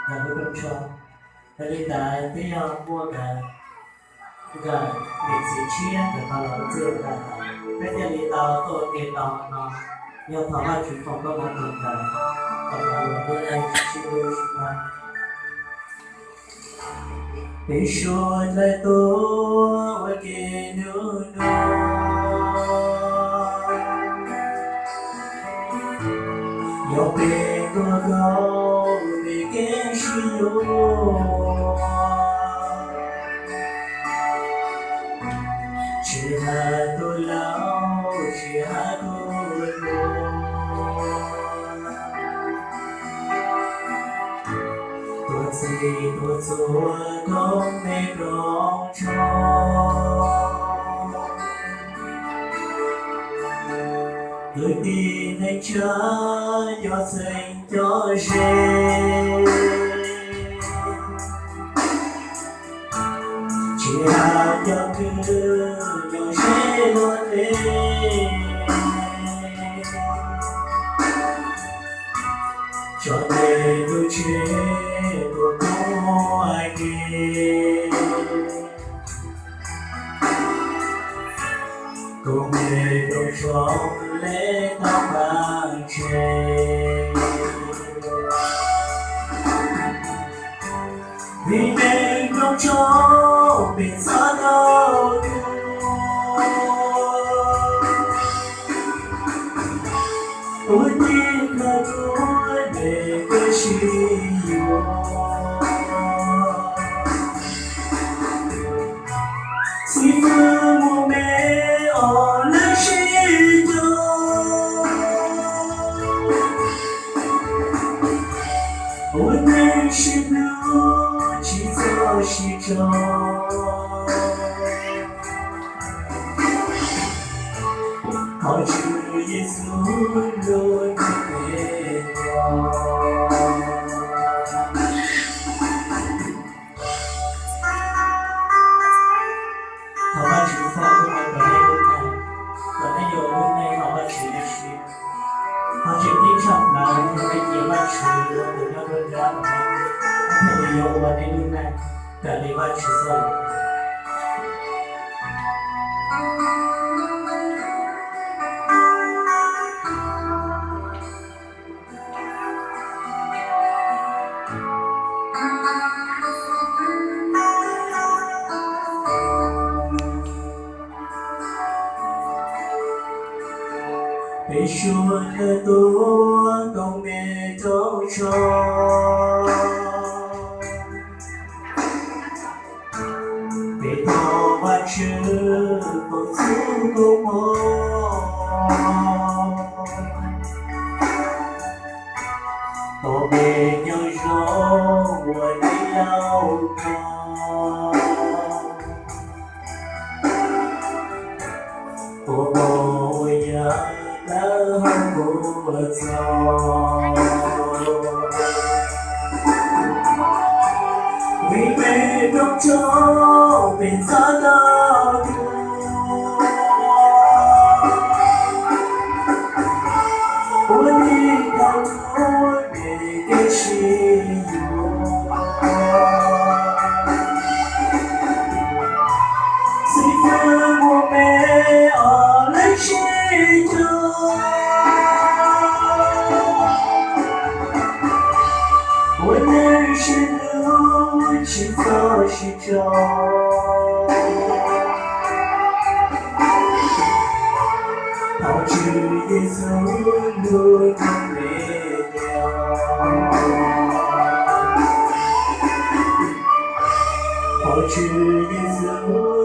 nkawd lub rooj tshoob. Yog li ntawd twb yog muaj nkawd, nkawd niam txiv tshiab nkawd tau los ua txij ua nkawm, peb thiaj li tau tuaj ua ke tau no. Yog thov Vajtswv foom koob hmoov rau nkawd, kom nkawd ua lub neej sib hlub sib pab. Peb suav dlawg tuaj ua ke hnub no, yog peb tuaj kho peb kev sib yuav. Tsis hais tus laus tsis hais tus hluas, tuav txhij tuav txhua koob meej koob tshoob, kwv tij neej tsa, cov txheeb cov ze, tsis hais cov kwv cov ze luag tej, tso tej tub tsheb tuaj pub ua ke, koob meej koob tshoob lawv tau npaj tseg. Vim neeg rooj tshoob peb txhob tau tuag, ua tij nkawd tuag peb kev sib yuav. Xib fwb muaj me ob leeg sib cog, ua neeg sib hlub tsis txhob sib tso. Thov Tswv Yexus lub npe, thov Vajtswv foom koob hmoov rau nej lub neej, kom nej yuav ua lub neej haum Vajtswv lub siab. Thov tseem ceeb tshaj plaws yog nej cia Vajtswv ua tus nyob nruab nrab rau nej, nej thiaj li yuav ua nej lub neej raws li Vajtswv txoj lus. Peb suav dlawg tuaj koob meej koob tshoob, peb thov Vajtswv foom txhua koob hmoov, tos peb nyob zoo ua neej laus no, ua pog ua yawg lawv hauv paus txog. Vim peb rooj tshoob peb txhob tau tuag, ua tij nkawd tuag peb kev sib yuav. Xib fwb muaj me ob leeg sib cog, ua neeg sib hlub tsis txhob sib tso. Thov Tswv Yexus lub npe, thov Tswv Yexus